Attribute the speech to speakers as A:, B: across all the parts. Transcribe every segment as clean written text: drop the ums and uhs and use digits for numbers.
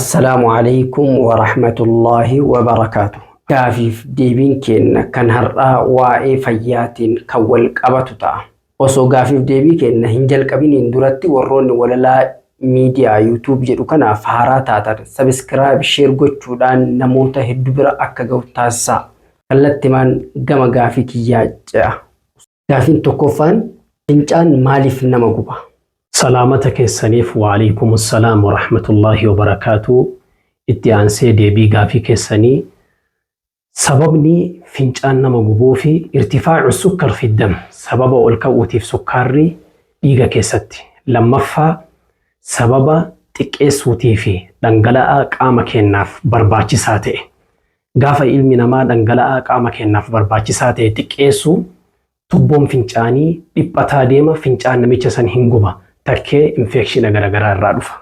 A: Assalaamu alaikum wa rahmatullaahi wa barakaatu. Gaafiif deebiin keenna kan har'aa waa'ee fayyaatiin kan wal qabatu ta'a. Osoo gaafiif deebii keenna hin jalqabiniin duratti warroonni Walalaa Miidiyaa YouTube jedhu kanaaf haaraa taatan subscribe share gochuudhaan namoota heddu bira akka gahu taasisaa. Kallattimaan gama gaafii kiyyaa ce'a. Gaafiin tokkoffaan fincaan maaliif nama guba?
B: Salaamata keessaniif wa'aleeykumusalaam warahmatullaahi wabarakaatuu itti aansee deebii gaafii keessanii Sababni fincaan nama gubuufi irtifaacu sukkar fi dam sababa ol ka'uutiif sukkaarri dhiiga keessatti. Lammaffaa sababa xiqqeessuutii fi dhangala'aa qaama keennaaf barbaachisaa ta'e. Gaafa ilmi namaa dhangala'aa qaama keennaaf barbaachisaa ta'e xiqqeessu tubboon fincaanii dhiphataa deema fincaan namicha san hin guba takkee infeekshina garagaraa irraa dhufa.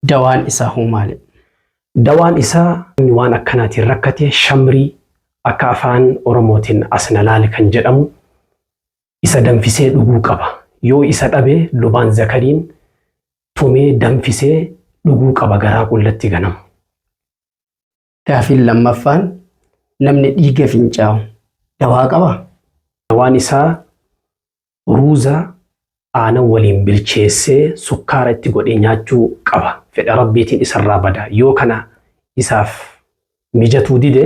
A: Dawaan isaa hoo maali?
B: Dawaan isaa namni waan akkanaatiin rakkate shamrii akka afaan Oromootiin asnalaale kan jedhamu isa danfisee dhuguu qaba. Yoo isa dhabe lubaan zakariin tumee danfisee dhuguu qaba garaa qullatti ganama.
A: Gaafiin lammaffaan namni dhiiga fincaa'u dawaa qabaa?
B: Dawaan isaa Ruuza aanan waliin bilcheessee sukkaara itti godhee nyaachuu qaba. Fedha Rabbiitiin isarraa bada. Yoo kana isaaf mijatuu dide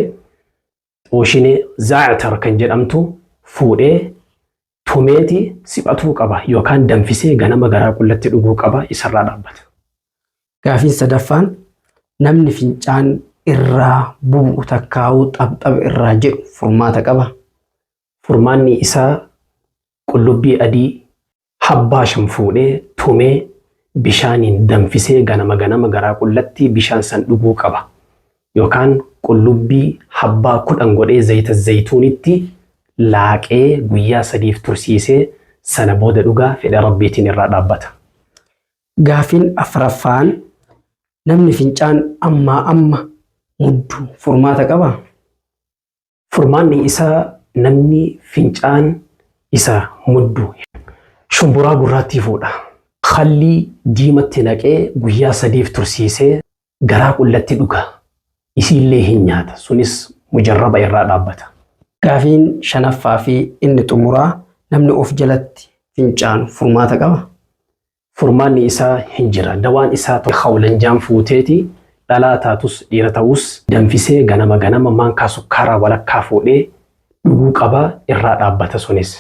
B: xooshinee zaa'atar kan jedhamtu fuudhee tumeeti siphatuu qaba yookaan danfisee ganama garaa qullatti dhuguu qaba isarraa dhaabbata.
A: Gaafiin sadaffaan namni fincaan irraa bubu'u takkaa'uu xabxab irraa jedhu furmaata qaba?
B: Furmaanni isaa qullubbii adii habbaa 5 fuudhee tumee bishaaniin danfisee ganama ganama garaa qullatti bishaan san dhuguu qaba. Yookaan qullubbii habbaa 10 godhee zayita zayituunitti laaqee guyyaa sadiif tursiisee sana booda dhugaa fedha Rabbiitiin irraa dhaabbata.
A: Gaafiin afraffaan namni fincaan ammaa amma muddu furmaata qabaa?
B: Furmaanni isaa namni fincaan isa muddu shumburaa gurraattii fuudha. Khallii diimatti naqee guyyaa sadiif tursiisee garaa qullatti dhuga. Isiillee hin nyaata. Sunis mujarraba irraa dhaabbata.
A: Gaafiin shanaffaa fi inni xumuraa namni of jalatti fincaanu furmaata qaba?
B: Furmaanni isaa hin jira. Dawaan isaa khawlanjaan fuuteeti dhalaa taatus dhiira ta'us danfisee ganama ganama maankaa sukkaaraa walakkaa fuudhee dhuguu qaba irraa dhaabbata sunis.